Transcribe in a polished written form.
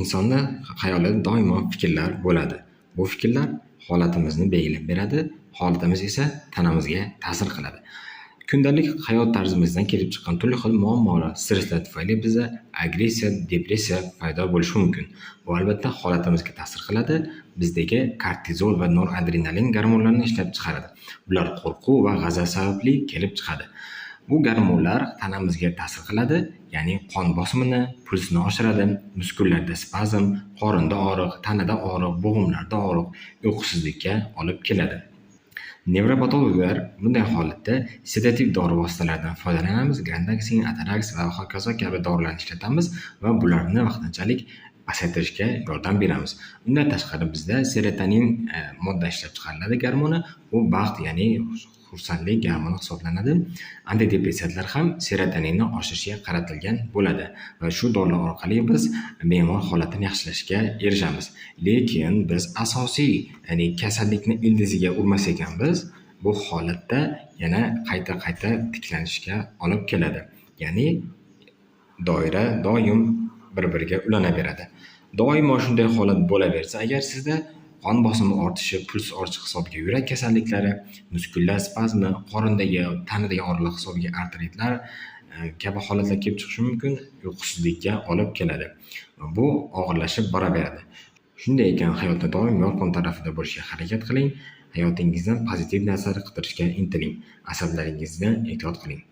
Insonda xayolida doimo fikrlar bo'ladi. Bu fikrlar holatimizni belgilab beradi, holatimiz esa tanamizga ta'sir qiladi. Kundalik hayot tarzimizdan kelib chiqqan turli xil muammolar, stresslar tufayli bizda agressiya, depressiya paydo bo'lishi mumkin. Bu albatta holatimizga ta'sir qiladi, bizdagi kortizol va noradrenalin gormonlarini ishlab chiqaradi. Bular qo'rquv va g'azab sababli kelib chiqadi. Bu gormonlar tanamizga ta'sir qiladi, ya'ni qon bosimini, pulsni oshiradi, muskullarda spazm, qorinda og'riq, tanada og'riq, bo'g'imlarda og'riq, uyqusizlikka olib keladi. Nevropatologlar bunday holatda sedativ dori vositalaridan foydalanamiz, Grandaksin, Atarax va hokazo kabi dorilarni ishlatamiz va bularni vaqtinchalik pasaytirishga yordam beramiz. Undan tashqari bizda serotonin modda ishlab chiqariladi gormoni, bu baxt, ya'ni xursandlik gormoni hisoblanadi. Antidepressantlar ham serotoninni oshirishga qaratilgan bo'ladi va shu dorilar orqali biz bemor holatini yaxshilashga erishamiz. Lekin biz asosiy, ya'ni kasallikni ildiziga urmas ekanmiz, bu holatda yana qayta-qayta tiklanishga olib keladi. Ya'ni doira doim bir-biriga ulanaveradi. Doimo shunday holat bo'laversa, agar sizda qon bosimi ortishi, puls ortishi hisobiga yurak kasalliklari, muskullar spazmi, qorindagi, tanadagi og'riqlar hisobiga artritlar kabi holatlar kelib chiqishi mumkin, uyqusizlikka olib keladi. Bu og'irlashib boraveradi. Shunday ekan, hayotda doim yorqin tarafida bo'lishga harakat qiling, hayotingizdan pozitiv narsalar qidirishga intiling, asablaringizni ehtiyot qiling.